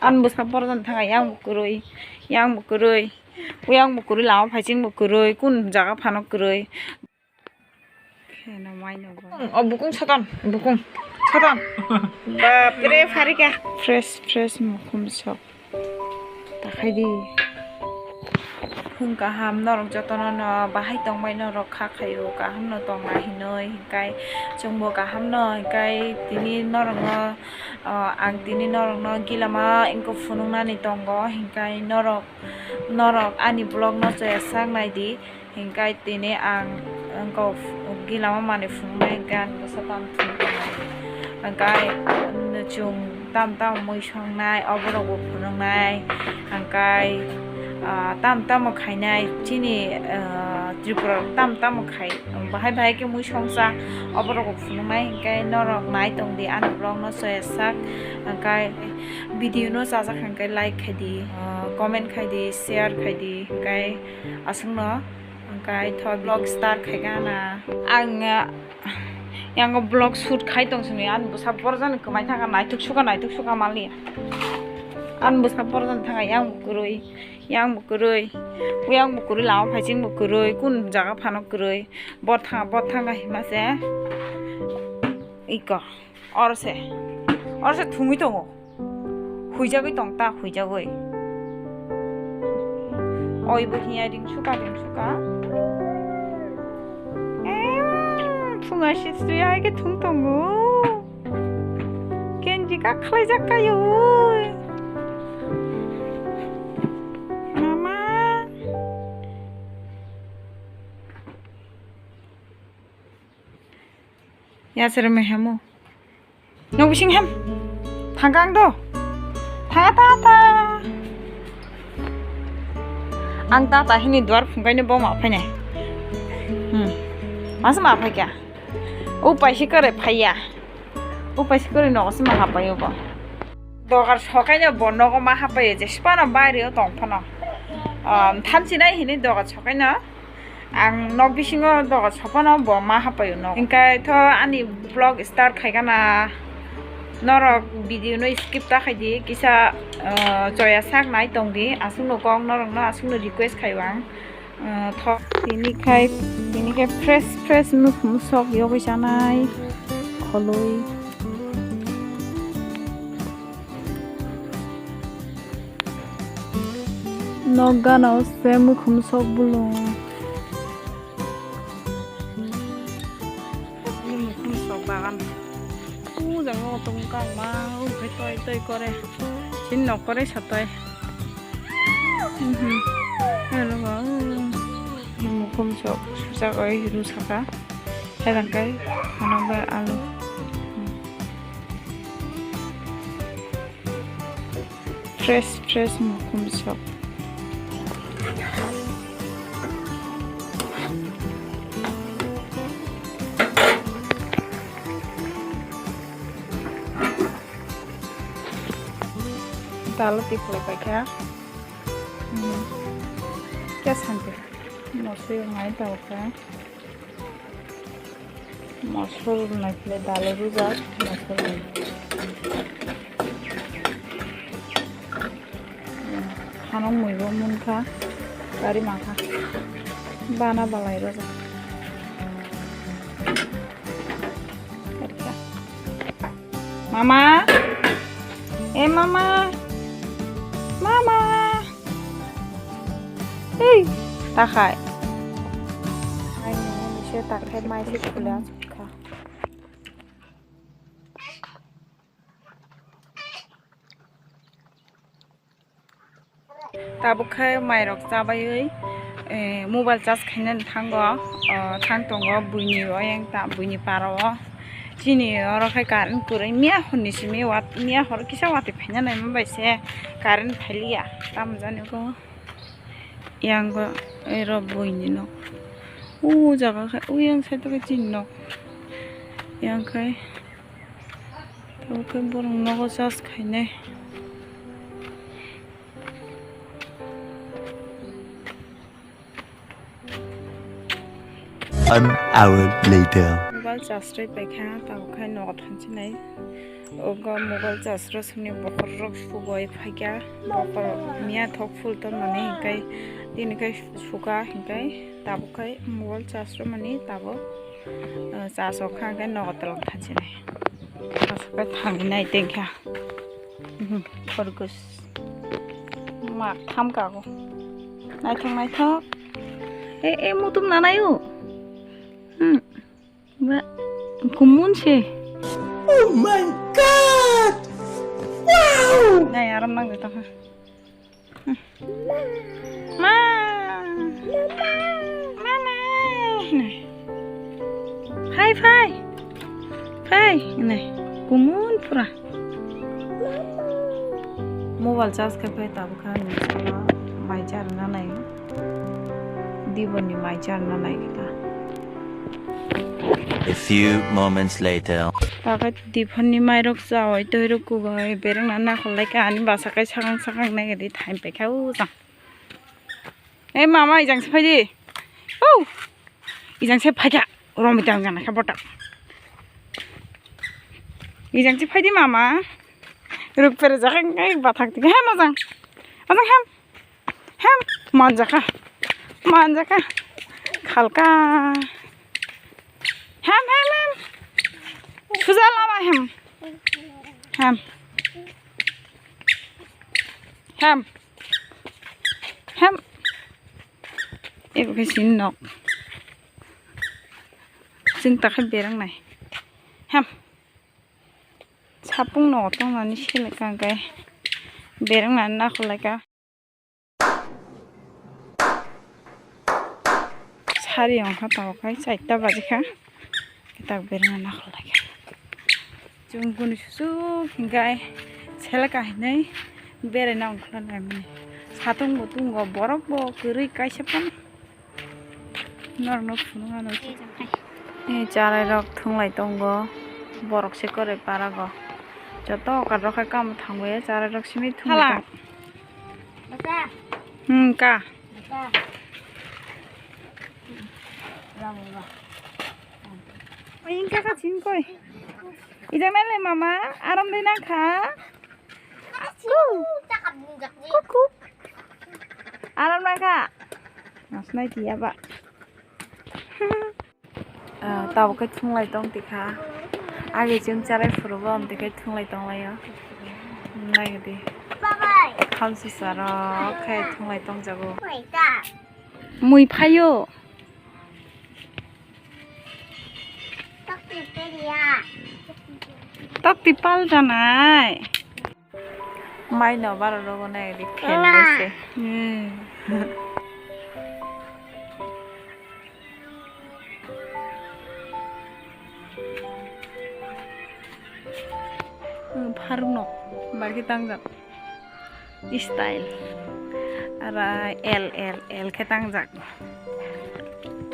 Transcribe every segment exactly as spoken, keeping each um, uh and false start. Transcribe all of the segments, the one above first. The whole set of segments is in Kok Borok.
Ani bwsa borok jani thangkha, yang bo kwrwi, yang bo kwrwi, yang bo kwrwi, lama phaiching bo kwrwi, kun jaga phano kwrwi. Kheno mai no bo. O bukung soton, bukung soton. Bapre, pharika. Fresh, fresh mukhum sok. Takhai di. Phung kaham, norok jotono no bahai tongbai norok kha khaio, kaham no tongna hinoi, hinkai chwngbo kaham no, hinkai tini norok no, o, ang tini norok no gilama wngkha phunuknani tongo, hinkai norok, norok ani vlog no chaya sak nai di. Hinkai tini ang wngkha gilama manwi phunuknai, hinkai ani bwsa tamo phunuk tongnai. Hinkai chwng tamo tamo mui songnai, oborokbo phunuknai. Hinkai, ah, tamo tamo khainai, chini, ah, Tripura rok tamo tamo khai, bahai bahai khe mui songsa, oborokbo phunuknai. Hinkai norok nai tongdi ani vlog no soya sak. Hinkai video no chajak hinkai like khaidi, ah, comment khaidi, share khaidi, hinkai aswkno. Hwnkhe tho vlog start khaikha na. Ang, ah, yang vlog shoot khai tong sini, ani bwsa borjani kwmai thangkha, naithok sukha, naithok sukha manliya. Ani bwsa borjani thangkha, yang bo kwrwi, yang bo kwrwi, yang bo kwrwi, lama phaiching bo kwrwi, kun jaga phano kwrwi, bo thang, bo thangkha hima se. Iko. Oro se, oro se thungwi tongo. Huijagwi tong ta, huijagwi. Oi bo hiya ring suka, ring suka. Em, phunga sisri hai khe thung tongo. Kenji ka khlaijak kayo. Mama. Yasir mehemu. Nung bising hem. Thangkang do. Thanga ta ta. Ang ta ta hini duar phungkaino bo ma phainai. Hmm. Masa ma phaikya. Upai si kare phaiya. Upai si kare nogo si ma hapayo bo. Dogar sokaino bo nogo ma hapayo je sipano baireo tong phano. Um, thansinai hini dogar sokaino. Ang nok bisingo doga sophano bo ma hapayo nok. Hingkhe tho ani vlog start khaikha na, norok video no skip ta khaidi, kisa, ah, choya sak nai tongdi, aswkno kok norokno aswkno request khaio ang. Ah, tho tini khai, tini khai fresh fresh mukhum sok yogwi chanai kholwi. Nok gana o se mukhum sok bulung. Ini mukhum sok bagan. U jaga o tong kang ma, u khai toi toi kore. Chin nok kore satoi. Mhm. Hello ba. Ini mukhum sok sujak oi ru saka. Hai rang kai, hanok bai alu. Fresh fresh mukhum sok. Dalo tiphlai paikha. Hmm. Kya sante? Mosri ngai tau kha. Mosol nai phle dalo rujak, mosol nai. Hanok mui bo munkha, gari mankha. Bana balai rojak. Mama, eh mama, mama. Hei, takhai. Ai, nini se takhai mai se khule achukha. Tabuk khe mairok chabaiwi, eh, mobile charge khainani thango, oh, thang tongo buini oyang ta, buini para o. Chini oro khe current kwrwi miya hwnwi simi wat, miya horo kisa watwi phaina naima bai se current phailiya, tamo jani kho. Yang oro buini nok. O jaga khe, o yang side o khe chini nok. Yang khe, tabuk khe borok nogo charge khainai. One hour later. Mobile charge rwi paikha, tabuk khe nogo thansinai. Ogo mobile charge rw swngnai bokhorok sugoi phaikha. Bokhor miya thok full tongmani hinkhai tini khai suka hinkhai tabuk khai mobile charge rwmani tabuk, ah, charge rok kha hinkhai nogo tolong thansinai. Aswk khe thangwi nai tengkha. Mhm, khorgos. Mak tham kago. Naithok naithok. E, e, mutum nanaio. Hmm. Ba, kumun se. Oh my God! Wow! Nai, aram nang de tongha. Ma! Mama! Hai, phai! Phai! Nai, kumun pura. Mobile charge khe phai tabukha, nini salo mai charna nai. Diboni mai charna nai kha. A few moments later. Takai diboni mai rok chawi twi rok kubai bereng na nakhol lai kha ani basa kai sakang sakang nai gadi thaim pai kha o jang. Ei mama ijang se phai di. O! Ijang se phai kha. Romita jang kha botak. Ijang se phai di mama. Ruk pere jakha kai bathak ti. Hem ajang. Ajang hem. Hem, manjaka, manjaka, khalka. Hem, hem, hem. Suja lama hem. Hem. Hem. Hem. Ebo khe sini nok. Chwng takhe berang nai. Hem. Sapung no tong nani selek kang kai. Berang nani nakhol lai ka. Sari wngkha tabuk hai chaita baji kha. Kitak berma nakhwlai kha. Chwng kunu susuk hinkhai seleka hinwi beraina ongkhorna naimani. Satung bo tongo borok bo kwrwi kaisa phano. Norokno phunuknani. Ni charai rok thunglai tongo. Borok se kwrwi parago. Joto okar rok hai kamo thangwi charai rok simi thunglai tongo. Hmm, ka. Oi, ingka ka chini koi. Ida mele mama, aram de nang kha. Ku. Ku, ku. Aram nang kha. Nasnai tiya ba. Ah, tabuk khe thunglai tong tikha. Age chwng charai phuru bo amtwi khe thunglai tonglaio. Naigidi. Khamsisa rok khe thunglai tongjago. Mui phaio. Tokti pal janai. Mai no bara rogo nai di fan Ma. Bai se. Hmm. Hmm, pharung no bar khe tangjak. Style. Ara L, L, L khe tangjak.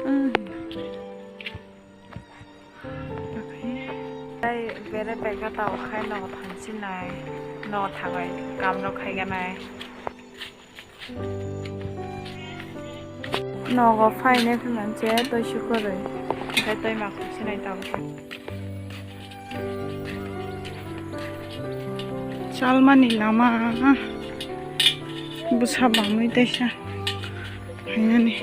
Hmm. Tei bere paikha tabuk khai nogo thansinai, nogo thangai kam rok khaiganai. Nogo phainai phimani se twi sukurwi, hwnkhe twi ma khuksinai tabuk khe. Chalmani lama bwsa bangwi teisa phainani.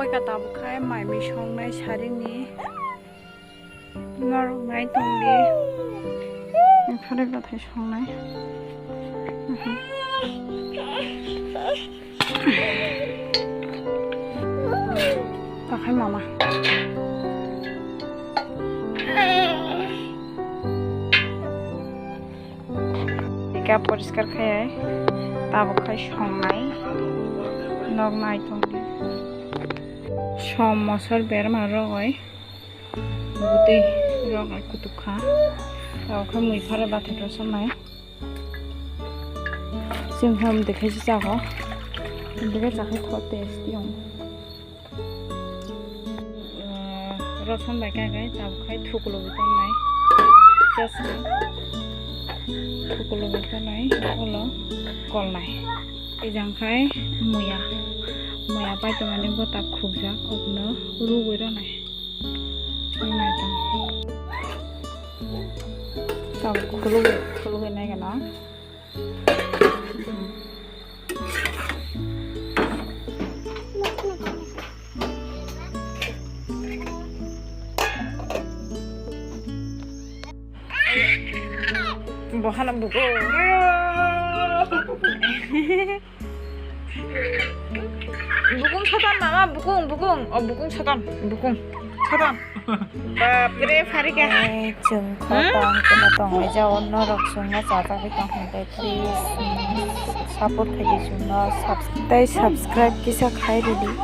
Koi ka tabuk khai mai mui songnai sarini. Norok nai tongdi. Phare bathai songnai. Takhai mama. Eka poriskar khai tabuk khai songnai. Nok nai tongdi. Som mosor berma rogoi. Bwtwi rok kutuk kha. Tabuk khe mui phare bathai rw swngnai. Chwng khe amtwi khe se chakho. Amtwi khe chakhai tho tasty wngo. Rosong bai khe khe tabuk khai thuklubwi tongnai. Just thuklubwi tongnai ulo kolnai. Ejang khai muya. Muya pai tongmani bo tab khukjak, obono rugwi rwnai. Nai tong. Tabuk khulugwi, khulugwi nai gana. Bohana bugo. Bukung sotan mama, bukung, bukung. Oh, bukung sotan, bukung. Sotan. Bapre, pharika. Eh, chwng kho tong, keno tongwi jao, norok chwngno chajagwi tong hwn tei please, mm, support khaidi chwngno, subs-, tei subscribe kisa khai rwdi.